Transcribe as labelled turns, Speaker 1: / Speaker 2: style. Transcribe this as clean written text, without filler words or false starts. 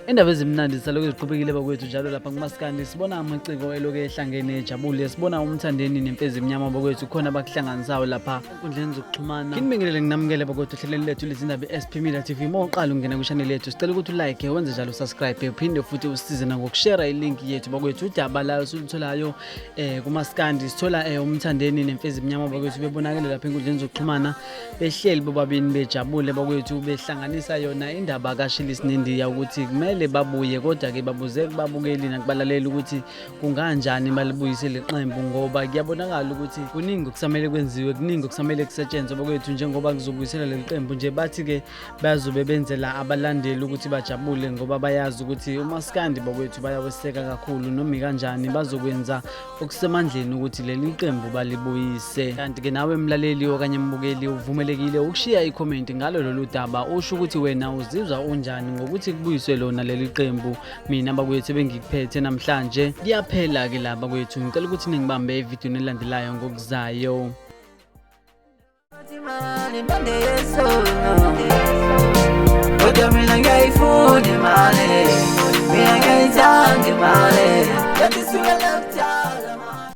Speaker 1: Indaba ezimnandi zisalokhu ziqhubekile bakwethu njalo lapha kumaskandi, sibona amaciko elokhu ehlangene ejabule, sibona uMthandeni neMfezi Emnyama bakwethu, khona abakuhlanganisayo lapha enkundleni zokuxhumana. Nginibingelele nginamukele bakwethu ohlelweni lethu lezindaba i-SP Media TV. Uma uqala ukungena kwi-channel yethu, sicela ukuthi ulike, wenze njalo usubscribe, uphinde futhi usisize nangokushare ilink yethu bakwethu. Udaba layo silutholayo kumaskandi, sithola uMthandeni neMfezi Emnyama bakwethu bebonakele lapha enkundleni zokuxhumana behleli bobabini bejabule bakwethu, behlanganisa yona indaba kaShilisi Nendiya ukuthi kumele babuye, kodwa-ke babuze kubabukeli nakubalaleli ukuthi kunganjani balibuyise leqembu, ngoba kuyabonakala ukuthi kuningi okusamele kwenziwe, kuningi okusamele kusetshenzwe bakwethu njengoba kuzobuyisela leli qembu nje. Bathi-ke bazobe benzela abalandeli ukuthi bajabule, ngoba bayazi ukuthi umaskandi bakwethu bayaweseka kakhulu, noma ikanjani bazokwenza okusemandleni ukuthi leli qembu balibuyise. Kanti-ke nawe mlaleli okanye mbukeli uvumelekile ukushiya ikhomenti ngalo lolu daba, usho ukuthi wena uzizwa unjani ngokuthi kubuyiswe lona leli qembu. Mina bakwethu ebengikuphethe namhlanje kuyaphela-ke la bakwethu, ngicela ukuthi ningibambe evidiyweni elandelayo ngokuzayo.
Speaker 2: Imali impande yesono, kodwa mina ngiyayifuna imali.